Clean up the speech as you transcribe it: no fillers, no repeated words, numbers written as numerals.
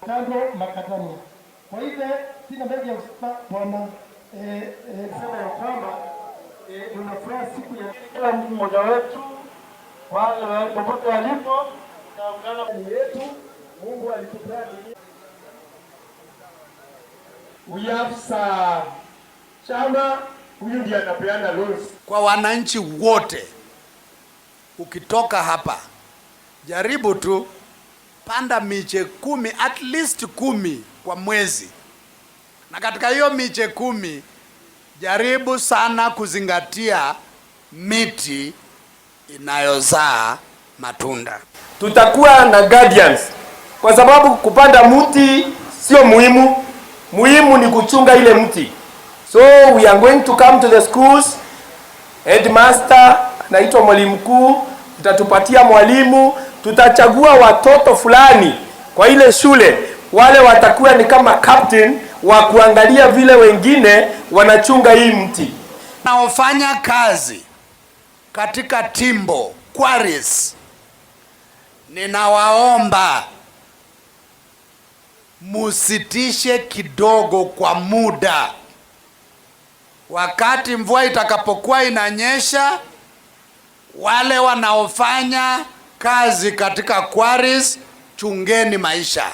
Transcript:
Kando Makadamia. Kwa hivyo sina mengi ya kusema bwana, sema ya kwamba nina furaha siku ya Kila mmoja wetu wale popote walipo taungana ni yetu. Mungu alitupea dunia. We have Sir Chama, huyu ndiye anapeana loans. Kwa wananchi wote, ukitoka hapa jaribu tu panda miche 10, at least 10 kwa mwezi, na katika hiyo miche 10 jaribu sana kuzingatia miti inayozaa matunda. Tutakuwa na guardians kwa sababu kupanda mti sio muhimu, muhimu ni kuchunga ile mti. So we are going to come to the schools. Headmaster anaitwa mwalimu mkuu, tutatupatia mwalimu, tutachagua watoto fulani kwa ile shule, wale watakuwa ni kama captain wa kuangalia vile wengine wanachunga hii mti. Naofanya kazi katika timber quarries, ninawaomba musitishe kidogo kwa muda. Wakati mvua itakapokuwa inanyesha, wale wanaofanya kazi katika quarries, chungeni maisha.